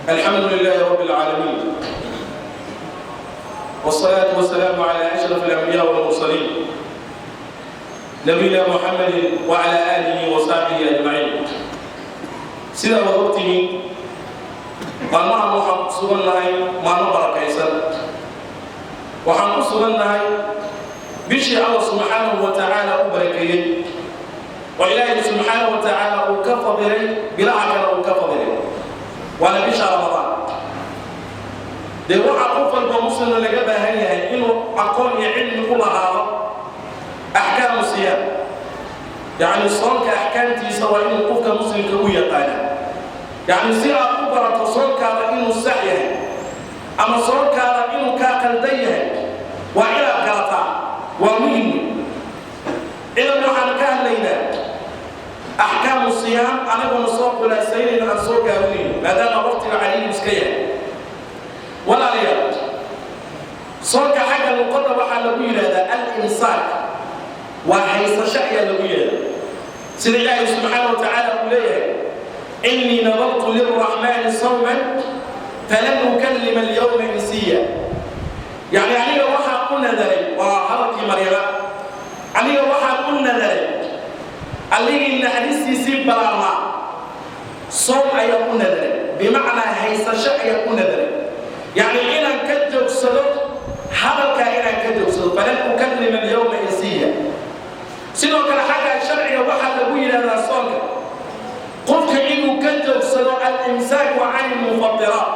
الحمد لله رب العالمين، والصلاة والسلام على أشرف الأنبياء والمرسلين، نبينا محمد وعلى آله وصحبه أجمعين. Sida wad ogtihiin, maalmahan waxaan ku sugan nahay maalmo barakaysan. Waxaan ku sugan nahay bishii Allah subxaanahu wa tacaala u barakeeyey oo Ilaahay subxaanahu wa tacaala uu ka fadilay bilaha kale uu ka fadilay, waana bisha Ramadaan. Dee waxaa qof walba muslimna laga baahan yahay inuu aqoon iyo cilmi u lahaado axkaamu siyaam, yacni soonka axkaamtiisa waa inuu qofka muslimka u yaqaana. Yacni si aad u barato soonkaada inuu sax yahay ama soonkaada inuu kaa qaldan yahay, waa inaad garataa, waa muhim. Idan waxaan ka hadlaynaa axkaamu siyaam, anaguna soo khulaasaynayno, aan soo gaabinayno maadaama waqtiga caliilu iska yahay. Walaalayaal, soonka xagga luqadda waxaa lagu yidhahdaa al-imsaak, waa haysasho ayaa lagu yidhahdaa, sida Ilaahay subxaana wa tacaala uu leeyahay: "إني نذرت للرحمن صوما فلن أكلم اليوم إنسيا." Yacni aniga waxaan u nadaray, waa hadalkii Maryama, aniga waxaan u nadaray Alligii naxariistiisii balaarnaa soom ayaa u nadaray, bimacnaa haysasho ayaa u nadaray, yacni inaan ka joogsado hadalkaa, inaan ka joogsado. فلن أكلم اليوم إنسيا. Sidoo kale xagga sharciga waxaa lagu yidhahdaa soonka qofka inuu ka joogsado الإمساك عن المفطرات,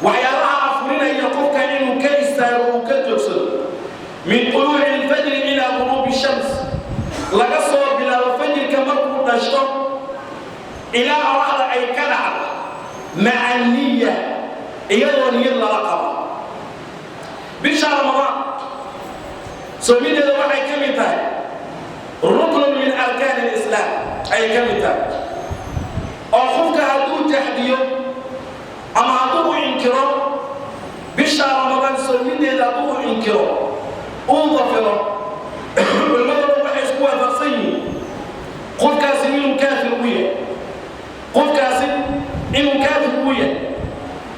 waxyaalaha afurinaya qofka inuu ka istaago, uu ka joogsado, من طلوع الفجر إلى غروب الشمس, laga soo bilaabo fajirka markuu dhashto ilaa qoraxda ay ka dhacdo, مع النية, iyadoo niyad lala qabo. Bisha Ramadaan soomideeda waxay ka mid tahay ركن من أركان الإسلام ayay ka mid tahay, oo qofka hadduu jaxdiyo ama hadduu inkiro bisha Ramadaan soomideeda, hadduu inkiro, uu dafiro, culimmadooda waxay isku waafaqsan yihiin qofkaasi inuu kaafir u yahay, qofkaasi inuu kaafir u yahay.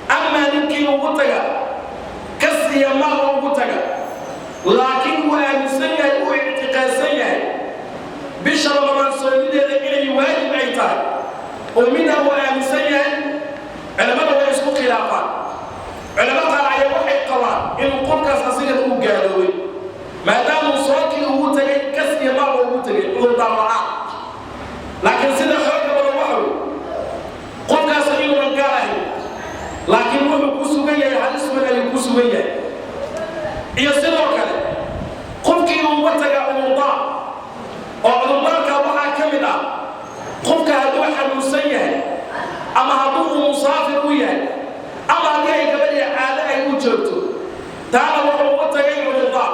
Amaa ninkii ugu taga kas iyo maal ugu taga, laakiin uu aaminsan yahay, uu ictiqaadsan yahay bisha Ramadaan soomideeda inay waajib ay tahay, oo mida uu aaminsan yahay, culimmada way isku khilaafaan. Culimo qaar ayaa waxay qabaan inuu qofkaas asigana uu gaaloobay, maadaamuu soonkii ugu tagay kas iyo maal ugu tagay cudurdaar la'aan. Laakiin sida xooga badan waxa wey qofkaas inuunan gaal ahayn, laakiin wuxuu ku sugan yahay halis weyn ayuu ku sugan yahay. Iyo sidoo kale qofkii uga taga cudurdaar, oo cudurdaarka waxaa ka mid ah qofka hadduu xanuunsan yahay, ama hadduu uu musaafir u yahay, ama haddii ay gabadhii caado ay u joogto, taana wuxuu uga tagay cudurdaar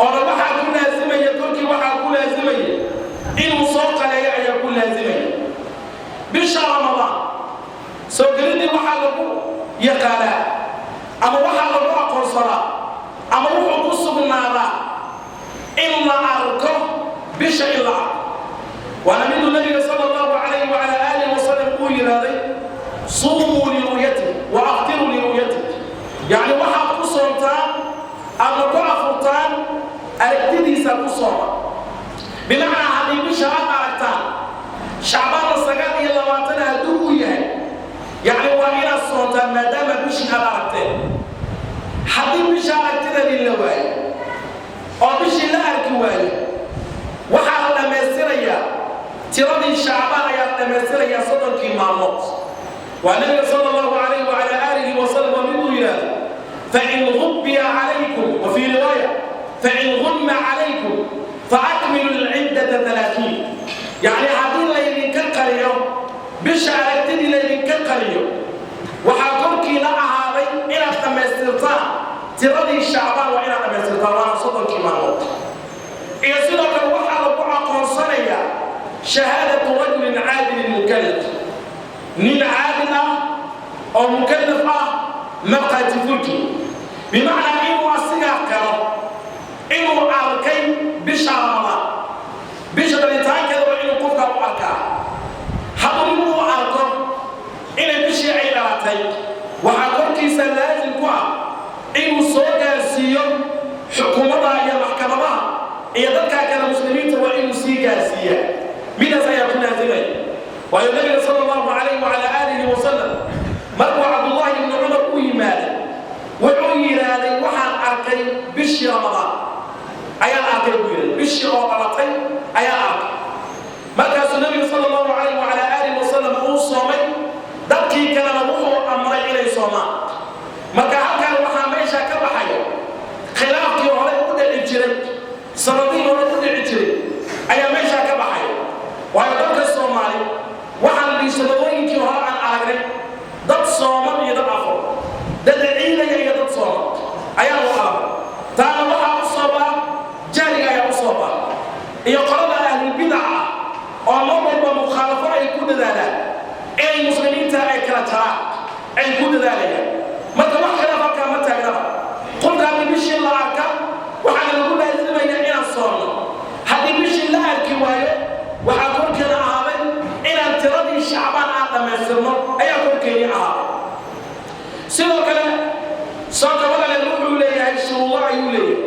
oona waxaa ku laasimaya kolkii, waxaa ku laasimaya inuu soo qaleeyo ayaa ku laasimaya. Bisha Ramadaan soo gelidii waxaa lagu yaqaanaa ama waxaa lagu aqoonsadaa ama wuxuu ku sugnaadaa in la arko bisha, in la arko. Waana miduu Nabiga sala allahu calayhi wacala aalihi wasalam uu yidhaahday: "صوموا لرؤيته وأفطروا لرؤيته." Yacni waxaad ku soontaan aadna ku afurtaan aragtidiisa ku sooma. Bimacnaa haddii bisha aad aragtaan Shacbaanna 29 hadduu uu yahay, yacni waa inaad soontaan maadaama bishii aad aragteen. Haddii bisha aragtideedii la waayo oo bishii la arki waayo, waxaa la dhammaystirayaa tiradii Shacbaan ayaa la dhammaystirayaa, 30-kii maalmood. Waa Nabiga sala allahu calayhi wacala aalihi wasalam waa miduu yidhaahdo: "فإن غبي عليكم"، وفي رواية: "فإن غم عليكم فأكملوا العدة 30." Yacni haddii laydinka qariyo bisha, aragtidii laydinka qariyo, waxaa korkiina ahaaday inaad dhammaystirtaan tiradii Shacbaan, waa inaad dhammaystirtaan, waana 30-kii maalmood. Iyo sidoo kale waxaa lagu aqoonsanayaa شهادة رجل عادل مكلف, nin caadil ah oo mukallaf ah markhaati furki, bimacnaa inuu asigaa qiro inuu arkay bisha Ramadaan. Bisha dhalitaankeeda waa inuu qofkaa u arkaa. Hadduu nin uu arko inay bishii ay dhalatay. dhalatay, waxaa korkiisa laasim ku ah inuu soo gaarsiiyo xukuumadaha iyo maxkamadaha iyo dadkaa kale muslimiinta, waa inuu sii gaarsiiyaa. Midaas ayaa ku laasimaya, waayo Nabiga sala Allahu calayh wacala aalihi wasalam markuu Cabdullaahi ibnu Cumar u yimaaday, wuxuu yidhaahday: "Waxaan arkay bishii Ramadaan ayaan arkay," buu yidhahday. "Bishii oo dhalatay ayaan arkay." Markaasuu Nabigu sala Allahu calayh wacala aalihi wasalam uu soomay, dadkii kalena wuxuu amray inay soomaan. Marka halkan waxaa meesha ka baxaya khilaafkii hore u dhici jiray, sanadihii hore u dhici jiray ayaa meesha ka baxaya. Waayo dadka Soomaali waxaan liisanadooyinkii hore aan aragnay dad sooman iyo dad afur, dad ciidaya iyo dad sooman ayaa loo aragnay. Taana waxaa u soo baxa jahliga ayaa u soo baxa iyo qolada ahlulbidaca ah oo mar walba mukhaalafo ay ku dadaalaan, inay muslimiinta ay kala jaraan ay ku dadaalayaan. Marka wax khilaaf halkaa ma taagnaba. Qofka haddii bishii la arka, waxaana lagu laasimayaa inaan soonno. Haddii bishii la arki waayo, waxaa korkeena ahaaday inaan tiradii Shacbaan aan dhammaystirno ayaa korkeennii ahaaday. Sidoo kale soonka, walaaleed, wuxuu leeyahay shuruudo ayuu leeyahay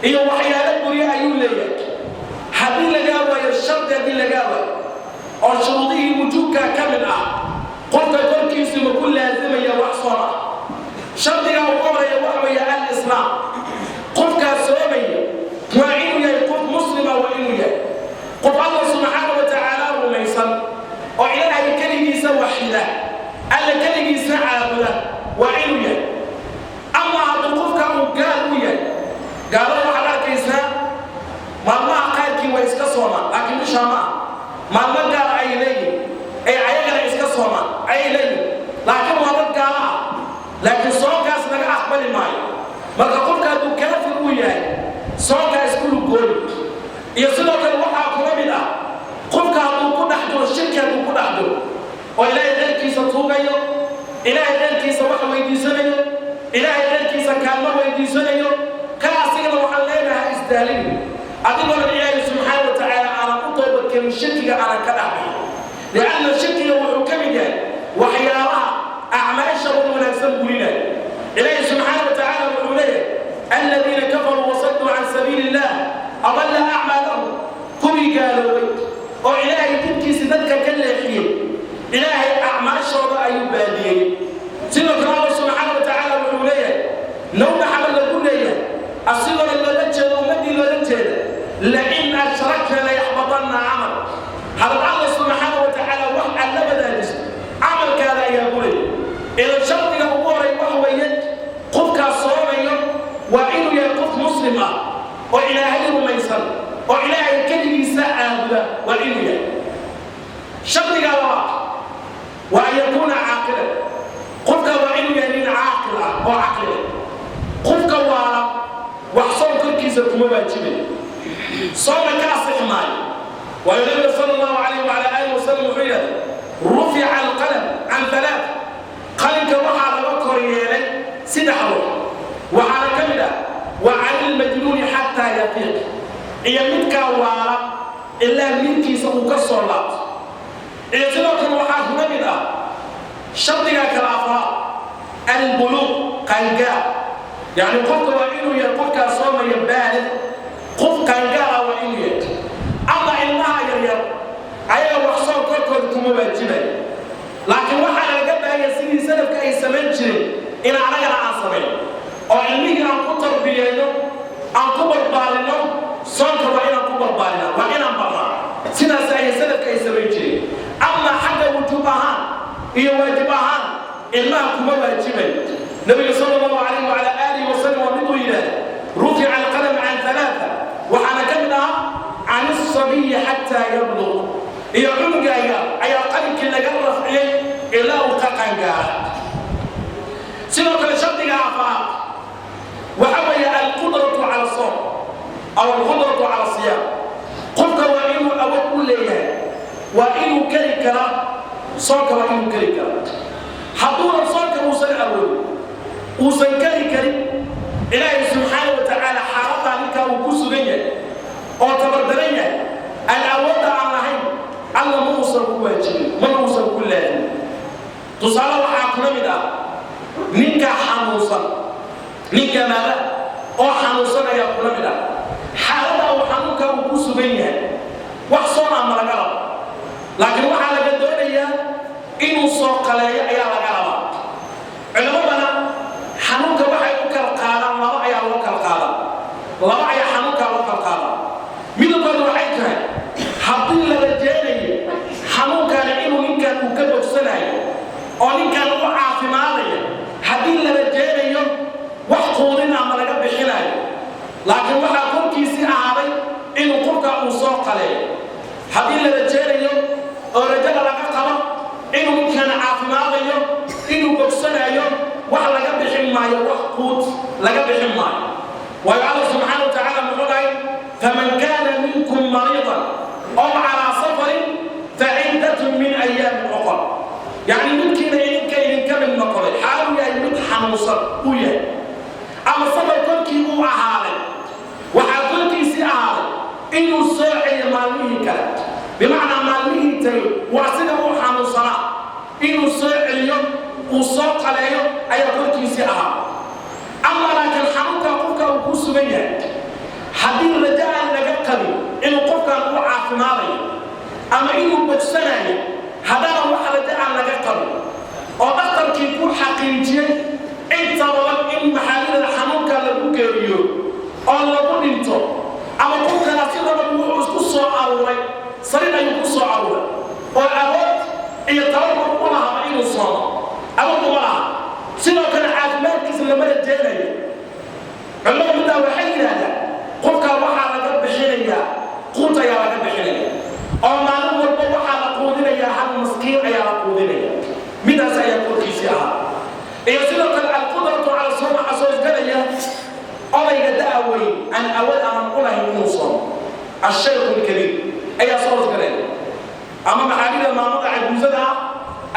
iyo waxyaalo guryo ayuu leeyahay. Haddii lagaa waayo shardi, haddii lagaa waayo oo shuruudihii wujuubkaa ka mid ah, qofka korkiisu ma ku laasimaya wax soon ah. Shardiga ugu horeeya waxa weeye alislaam. Qofkaa soomaya waa inuu yahay qof muslima, waa inuu yahay qof Allah subxaana wa tacaala rumaysan oo Ilaahay keligiisa waxida, Alla keligiisa caabuda waa inuu yahay. Ama hadduu qofka uu gaal u yahay, gaalada waxaad arkaysaa maalmaha qaarkii way iska soomaan, laakiin bishaa ma ah. Maalmo gaar ay leeyihin ee ayagana iska soomaan ayay leeyihin, laakiin waa dad gaalo ah, laakiin soonkaas laga aqbali maayo. Marka qofka hadduu kaafir uu yahay, soonkaa isku lugooyi. Iyo sidoo kale waxaa kula mid ah qofka hadduu ku dhex jiro shirki, hadduu ku dhex jiro oo Ilaahay qeyrkiisa tuugayo, Ilaahay qeyrkiisa wax weydiisanayo, Ilaahay qeyrkiisa kaalmo weydiisanayo, ka asigana waxaan leenahay isdaalin, adigoona Ilaahay subxaana wa tacaala aanan u toobadkenin, shirkiga aanan ka dhex bixin, lianna shirkiga wuxuu ka mid yahay waxyaabaha acmaasha un wanaagsan burinaya. Ilaahay subxaana wa tacaala wuxuu leeyahay: "Aladiina kafaruu wasaduu can sabiili illah adalla acmaalahum." Kuwii gaaloobay oo Ilaahay jidkiisi dadka ka leexiyey, Ilaahay acmaashooda ayuu baadiyey. Sidoo kale Alla subxaana wa tacaala wuxuu leeyahay, Naw Maxamed lagu leeyahay, asigoona loola jeedo ummaddii loola jeeda: "Lain ashrakta layaxbatanna camal." Hadad Alla subxaana wa tacaala wax aad la wadaajiso, camalkaada ayaa buraya. Idan shardiga ugu horay waxa weeye qofkaas soomayo waa inuu yahay qof muslim ah oo Ilaahay rumaysan oo Ilaahay keligiisa caabuda waa inuu yahay. Shardiga labaad waa an yakuuna caaqilan. Qofka waa inuu yahay nin caaqil ah oo caqli leh. Qofka waala wax soon korkiisa kuma waajibay, soonna ka asixi maayo. Waayo Nabiga sala Allahu calayh wacala aalihi wasalam wuxuu yidhahday: "Rufica alqalam can halaat." Qalinka waxaa laga kor yeelay saddex ruux, waxaana ka mid ah wa cani lmajnuuni xataa yafiiq, iyo midkaa waala ilaa minkiisa uu ka soo laabto. Iyo sidoo kale waxaa kula mid ah shardiga kala afraad albuluuq, qaangaar. Yacni qofka waa inuu yahay qofkaa soomaya baalig, qof qaangaar ah waa inuu yahay. Ama ilmaha yaryar ayaga wax soon korkooda kuma waajibayo, laakiin waxaa lagaga baahanya sidii salafka ay samayn jireen in anagana aan samayn oo ilmihii aan ku tarbiyeyno, aan ku barbaalino. Soonka waa inaan ku barbaalina, waa inaan barnaa. Sidaas ayay salafka ay samayn jireen. Ama xagga wujuub ahaan iyo waajib ahaan ilmaha kuma waajibayo. Nabiga sala Allahu calayh wacala aalihi wasalam waa miduu yidhaahda: "Rufica alqalam can halaaa," waxaana ka mid ahaa "can isabiyi xataa yabluq", iyo cunugaaga ayaa qalinkii laga rafciyey ilaa uu ka qangaara. Sidoo kale shardiga afraad waxa weeye alqudratu cala soom aw alqudratu cala siyaam. Qofka waa inuu awood u leeyahay, waa inuu keli karaa soonka, waa inuu keli karaa. Hadduunan soonka uusan awoodin, uusan keli karin, Ilaahay subxaana wa tacaala xaaladdaa ninkaa uu ku sugan yahay oo tabardaran yahay, aan awoodda aan lahayn, Alla ma uusan ku waajibin, mana uusan ku laazmin. Tusaale waxaa kula mid ah ninka xanuunsan, ninka maada oo xanuunsan ayaa kula mid ah. Xaaladda uu xanuunka uu ku sugan yahay wax soon ah ma laga rabo, laakiin waxaa laga doonayaa inuu soo qaleeyo ayaa laga rabaa. Culimmadana xanuunka waxay u kala qaadaan laba ayaa loo kala qaadaa, laba ayaa xanuunkaa loo kala qaadaa. Midabkoodu waxay tahay haddii la rajeynayo xanuunkani inuu ninkan uu ka bogsanayo oo ninkan u caafimaadaya, haddii la rajeynayo wax quudin ama laga bixinayo, laakiin waxaa korkiisii ahaaday inuu qofka uu soo qaleeyo. Haddii la rajeynayo oo rajada laga qabo inuu ninkan caafimaadayo, inuu bogsanayo, wax laga bixin maayo, wax quud laga bixin maayo. Waayo Alla subxaana wa tacaala muxuu dhahay? "Faman kaana minkum mariidan aw calaa safarin faciddatun min ayaamin ukhar." Yacni midkiina idinka idinka mid noqday xaaluu yahay mid xanuunsan uu yahay ama safar korkii uu ahaaday, waxaa korkiisii ahaaday inuu soo celiyo maalmihii kale, bimacnaa maalmihii tagay waa sida uu xanuunsanaa inuu soo celiyo, uu soo qaleeyo ayaa korkiisii ahaa. Ama laakiin xanuunka qofka uu ku sugan yahay haddii rajo aan laga qabin inuu qofkan uu caafimaadayo ama inuu bogsanayo, haddana wax rajo aan laga qabin oo dhakhtarkii ku xaqiijiyey inta badan in maxaalida xanuunka lagu geeriyo oo lagu dhinto, ama qofkana sidaba wuxuu isku soo aruuray sariir ayuu ku soo aruuray oo awood iyo tababar u lahaba inuu soomo awood uma laha, sidoo kale caafimaadkiisa lama rajeynayo, culimada middaa waxay yidhaahdaan qofkaa waxaa laga bixinayaa quud ayaa laga bixinaya, oo maalin walba waxaa la quudinayaa hal maskiin ayaa la quudinaya. Midaas ayaa korkiisii ahaa. Iyo sidoo kale alqudratu cala soom waxaa soo isgalaya odayga da'a weyn aan awood aanan u lahayn inuu soomo, ashaykhu lkabiir ayaa soo hosgalaya, ama maxaalida maamada cajuusada ah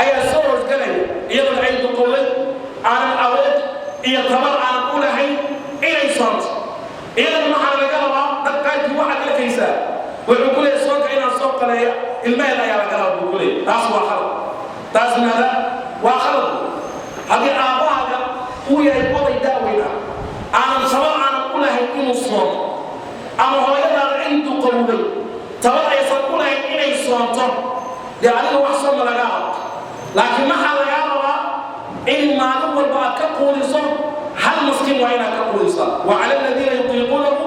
ayaa soo hosgalaya, iyadoona ay duqowday aanan awood iyo tabar aanan u lahayn inay soonto. Iyadana waxaa laga rabaa dad qaarkii waxaad arkaysaa wuxuu ku leeyahy soonka inaan soo qaleeya ilmaheeda ayaa laga rabaa buu ku leeyahy. Taas waa khalad, taas maada waa khalad. Haddii aabbahaaga uu yahay oday daaweyn ah aanan tabar aanan u lahayn inuu soomo, ama hooyadaada ay duqowday tabar aysan u lahayn inay soonto, dee adiga wax sooma lagaa rabo, laakiin maxaa lagaa rabaa? In maalin walba aad ka quudiso hal maskiin waa inaad ka quudisaa. Wa cala aladiina yutiiquunahu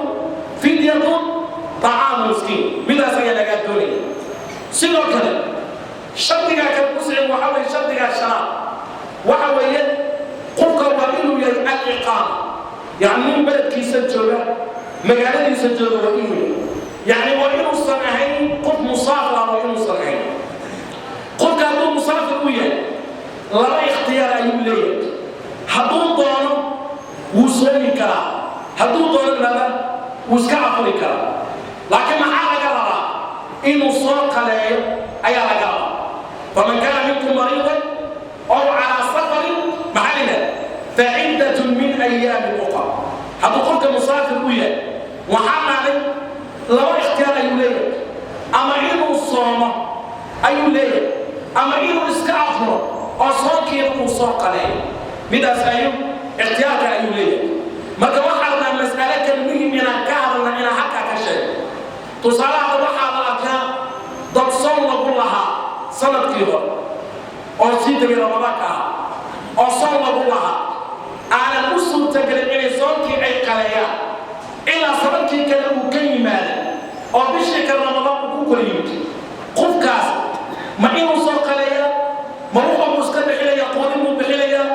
fidyatun طعام miskiin, midaas ayaa lagaa doonaya. Sidoo kale shardigaa kale ku sicin waxaa weeye shardigaa shanaad, waxa weeye qofka waa inuu yahay aliqaama, yacni nin beledkiisa jooga, magaaladiisa jooga waa inuu yahay, yacni waa inuusan ahayn qof musaafir ah, waa inuusan ahayn. Qofka hadduu musaafir u yahay laba ikhtiyaar ayuu leeyahay. Hadduu doono wuu soomi karaa, hadduu doono laba wuu iska afuri karaa, laakiin maxaa laga rabaa? Inuu soo qaleeyo ayaa laga rabaa. Faman kaana minkum mariidan aw calaa safarin, maxaa la faciddatun min ayaamin ukhar. Hadduu qofka musaafir u yahay waxaa dhacday laba ikhtiyaar ayuu leeyahay, ama inuu soomo ayuu leeyahay ama inuu iska afuro oo soonkiina uu soo qaleeyo. Midaas ayuu ikhtiyaarka ayuu leeyahay. Marka waxaa rabnaa mas'ale kale muhim inaan ka hadalna, inaan halkaa ka sheego. Tusaalaha waxaa la arkaa dad soon lagu lahaa sanadkii hore oo sii tegay Ramadaanka ahaa, oo soon lagu lahaa aanan u suurtagelin inay soonkii ay qaleeyaan ilaa sanadkii kale uu ka yimaada oo bishii kale Ramadaan uu ku kala yimid. Qofkaas ma inuu soo qaleeyaa, ma wuxuu buu iska bixinaya, quudin buu bixinayaa,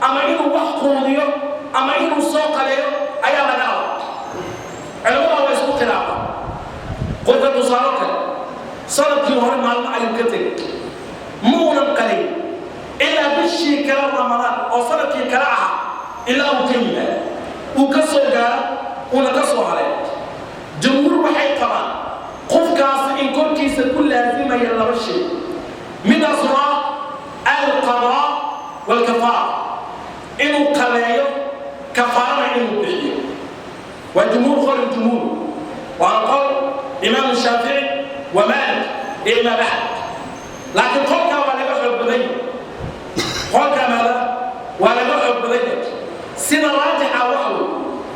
ama inuu wax quudiyo ama inuu soo qaleeyo ayaa laga rabaa? Culamada waa isku khilaafa. Qofka tusaalo kale sanadkii hore maalmo ayuu ka tegey, muunan qalin ilaa bishii kale Ramadaan oo sanadkii kale ahaa ilaa uu ka yimaado, uu ka soo gaaro, uuna ka soo haray. Jumhuur waxay qabaan qofkaasi in korkiisa ku laasimaya laba shay, midaas waa alqadaa walkafaara, inuu qaleeyo, kafaarana inuu bixiyo. Waa jumhuur, qol jumhuur waana qol Imaam Shaafici wa Maalik iyo Imaam Axmed, laakiin qolkaa waa laga xoog badan yahay. Qolkaa maada Waa laga xoog badan yahay. Sida raajixa waxa wey,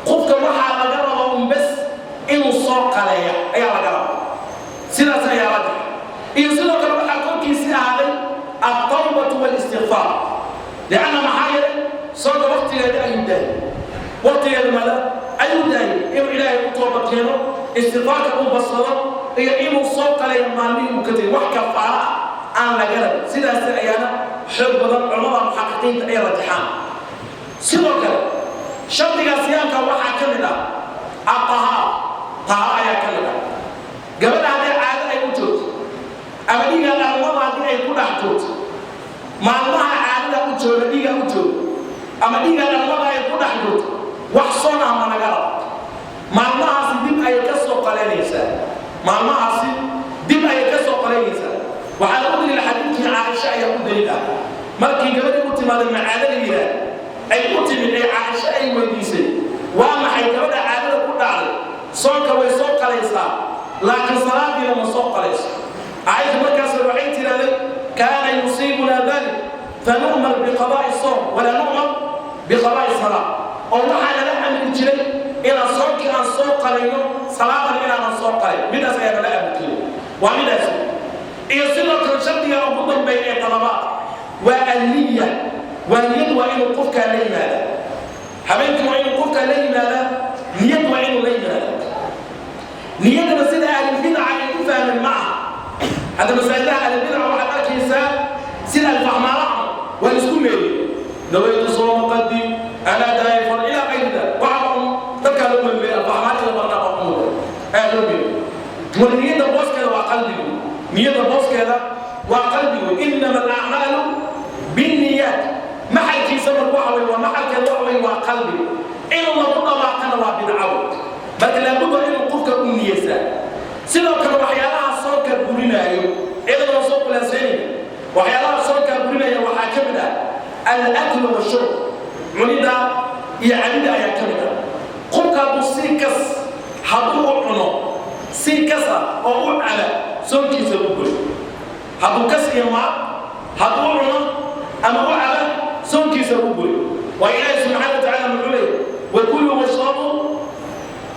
qofka waxaa laga rabaa un bes inuu soo qaleeya ayaa laga rabaa. Sidaas ayaa raajixa. Iyo sidoo kale waxaa korkiisii ahaaday altawbatu walistikfaar, lianna maxaa yeelay soonka waqtigeeda ayuu daayay, waqtigeeda maada ayuu daayay. Inuu Ilaahay u toobad keeno, istikfaarka uu badsado, iyo inuu soo qaleeyo maalmihii uu ka tegay, wax kafaara ah aan laga rabin. Sidaas ayaana xoog badan, culamada muxaqiqiinta ay rajaxaan. Sidoo kale shardiga siyaamka waxaa ka mid ah aqahaar, tahaaro ayaa ka mid ah. Gabadha haddii caado ay u joogto ama dhiiga dhalmada haddii ay ku dhex joogto, maalmaha caadada u jooga, dhiiga u jooga ama dhiiga dhalmada ay ku dhex joogto, wax soon ah ma naga rabo. Maalmahaasi dib ayay ka soo qaleynaysaa, maalmahaasi dib ayay ka soo qaleynaysaa. Waxaa lagu daliila xadiidkii Caaisha ayaa u daliil ah. Markii gabadhii u timaaday macaado la yidhaah ay u timid ee Caaisha ay weydiisay, waa maxay gabadha caadada ku dhacday soonka way soo qalaysaa, laakiin salaadiina ma soo qalayso? Caaisha markaas waxay tidhahday: "Kaana yusiibuna dalik fanu'mar biqada'i sawm walaa nu'mar biqada'i salaa." Oo waxaa nala amri jiray inaan soonkii aan soo qalayno, salaadan inaanan soo qalayn. Midaas ayaa nala amri jiray, waa midaas. Iyo sidoo kale shardiga ugu dambeeya ee talabaad waa alniya. Waa niyad, waa inuu qofkaa la yimaada habeenkii, waa inuu qofkaa la yimaadaa niyad, waa inuu la yimaada. Niyadana sida ahlulbidaca ay u fahmeen ma aha. Hadda masaajidaha ahlulbidaca waxaad arkaysaa sida alfahmaalaha waa isku meeliyey: nawaytu sooma qadi anaa daa'ifan ilaa qayri dalik. Waxa un dadkaa loo melmeeyey alfahmaal ila barnaa qofmuuda ayaa loo meeliyey. War niyadda booskeeda waa qalbigu, niyadda booskeeda waa qalbigu. Innama alacmaalu binniyaat. Maxalkiisa marka waxa wey, waa maxalkeeda waxa wey waa qalbigu. In lagu dhawaaqana waa bidcaw. Marka laabudda inuu qofka u niyeysaa. Sidoo kale waxyaalaha soonka burinaayo iyadana soo khulaaseynaya, waxyaalaha soonka burinaya waxaa ka mid ah alaklu washurb, cunida iyo cabida ayaa ka mid ah. Qofka hadduu si kas hadduu u cuno, si kas ah oo u caba, soonkiisa u buri. Hadduu kas iyo maad hadduu cuno ama u caba, soonkiisa u buri. Waa Ilaahay subxaana wa tacaala muxuu leeyahy: "Wakuluu washrabuu,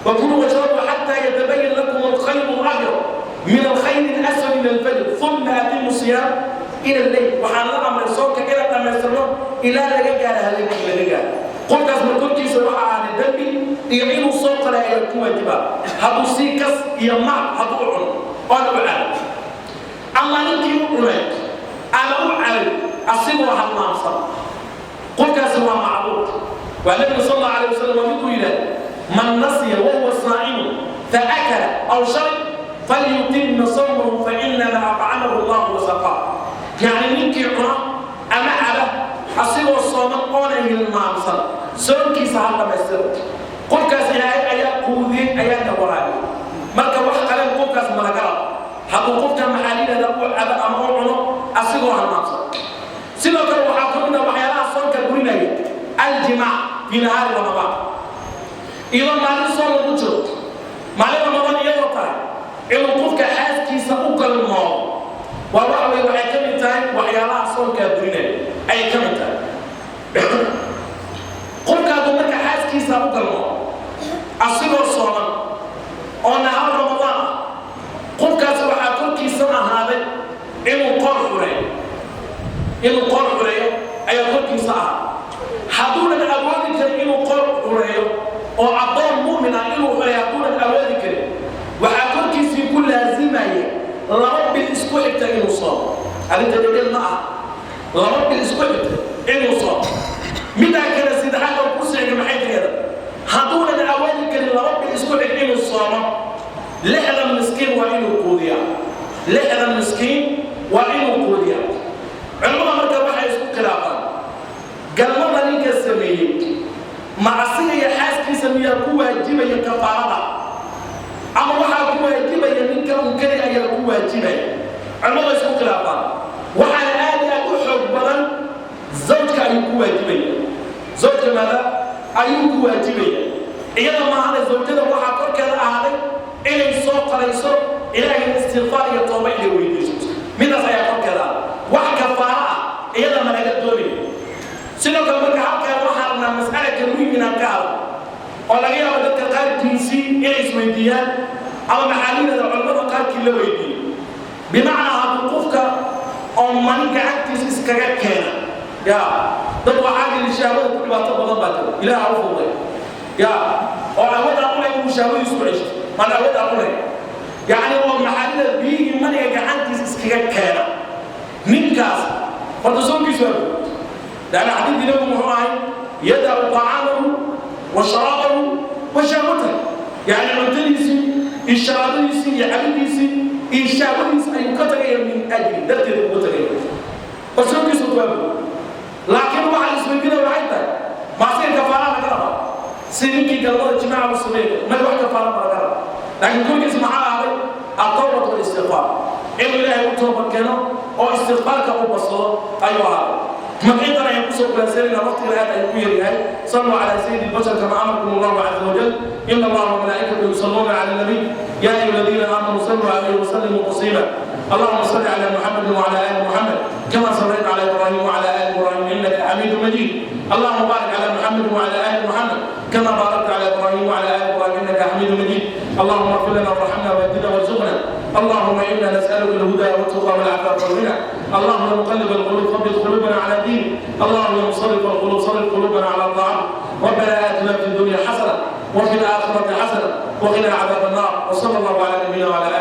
وكلوا واشربوا حتى يتبين لكم الخيط الابيض من الخيط الاسود من الفجر ثم اتموا الصيام الى الليل." Waxaan la amray soonka ila dhammaystirno ilaa laga gaara habeenkii laga gaaro. Qofkaas ma korkiisa waxa ahaaday dembi iyo inuu soo qalay ayaa ku waajiba hadduu si kas iyo maad hadduu u cuno oona u cabo. Ama ninkii u cunay ama u cabay asigoo halmaamsan, qofkaasi waa macduur. Waa nabiga sal allahu alayh wasalam waa miduu yidhaah: "Man nasiya wahuwa saa'imu faakala aw sharib falyutima sawmahu fainama acamahu allahu wasaqaa." Yacni ninkii cuna ama caba asigoo sooman oona hilmaamsan, soonkiisa ha dhammaystiro. Qofkaas Ilaahay ayaa quudiyey, ayaa ka waraabiyey. Marka wax qaleen qofkaas malaga rabo hadduu qofka maxaa la yidhahdaa uu cabo ama uu cuno asigoo halmaamsan. Sidoo kale waxaa ka mid ah waxyaalaha soonka burinaya aljimaac fi nahaari Ramadaan. Iyadoo maalin soon lagu jiro, maalin Ramadaan iyadoo tahay, inuu qofka xaaskiisa u galmoodo waa waxa weye waxay ka mid tahay waxyaalaha soonkaa burinaya ayay ka mid tahay. Qofka hadduu marka xaaskiisa u galmoodo asigoo sooman oo nahaar Ramadaan ah, qofkaas waxaa korkiisa ahaaday inuu qoor xureeyo. Inuu qoor xureeyo ayaa korkiisa ahaa. Hadduunan awoodi karin inuu qoor xureeyo oo addoon mu'min ah inuu xureeyo hadduunan awoodi karin, waxaa korkiisii ku laasimaya 2 bil isku xigta inuu soomo. Arrinta dhedhel ma ah, 2 bil isku xigta inuu soomo. Midaa kale saddexaad oo ku sheegay maxay tigeeda? Hadduunan awoodi karin 2 bil isku xig inuu soomo, 60 miskiin waa inuu quudiyaa, 60 miskiin waa inuu quudiyaa. Culimmada marka waxay isku khilaafaan galmada ninka sameeyey ma asiga iyo xaaskiisa miyaa ku waajibaya kafaarada, ama waxaa ku waajibaya ninka un keli ayaa ku waajibaya? Culimmada isku khilaafaan. Waxaana aad iyo aad u xoog badan zawjka ayuu ku waajibaya. Zawjka maada ayuu ku waajibaya, iyada maahane. Zawjada waxaa korkeeda ahaaday inay soo qalayso, Ilaahayna istikfaar iyo tooba inay weydiiso. Midaas ayaa korkeeda ah. Wax kafaara ah iyada ma laga doonayo. Sidoo kale marka Inaan ka hadlo oo laga yaabo dadka qaarkiisii inay isweydiiyaan ama maxaa la yidhahdaa, culamada qaarkii la weydiiyey. Bimacnaa, hadduu qofka oo mani gacantiisa iskaga keena, ya dad waxaa jira shahwada ku dhibaato badan baa jira, Ilaah u fududay, ya oo awood aan u lahayn inuu shahwadiisu ku ceshto, aan awood aan u lahayn, yacni oo maxaa la biyihii maniga gacantiisa iskaga keena, ninkaas horta soonkiisu waa guud. لأن xadiiskii Nabigu muxuu ahay? يدع طعامه وشرابه وشهوته. Yani cuntadiisii iyo sharaabadiisii iyo cabidiisii iyo shahwadiisi ayuu ka tagaya من أجلي, darteeda uga tagaya, oo soonkiisu waa guud. Laakiin waxa isweydiinaya waxay tahay, maasiga kafaara laga rabaa si ninkii galmada jimaaca u sameeyo? May, wax kafaara ma laga raba. Laakiin korkiis maxaa ahday? التوبة والاستغفار, inuu Ilaahay u toobad keeno oo istikfaarka u badsado ayuu ahaaday. Magciidan ayaan kusoo kulansanayna, waqtiga aad ayuu ku yaryahay. صلوا على سيد البشر كما أمركم الله عز وجل: إن الله وملائكته يصلون على النبي، يا أيها الذين آمنوا صلوا عليه وسلموا تسليما. اللهم صل على محمد وعلى آل محمد كما صليت على إبراهيم وعلى آل إبراهيم إنك حميد مجيد. اللهم بارك على محمد وعلى آل محمد كما باركت على إبراهيم وعلى آل إبراهيم إنك حميد مجيد. اللهم اغفر لنا وارحمنا واهدنا وارزقنا. اللهم إنا نسألك الهدى والتقى والعفاف والغنى. اللهم مقلب القلوب، ثبت قلوبنا على دينك. اللهم مصرف القلوب، صرف قلوبنا على طاعتك. ربنا آتنا في الدنيا حسنة وفي الآخرة حسنة وقنا عذاب النار. وصلى الله على نبينا وعلى آله.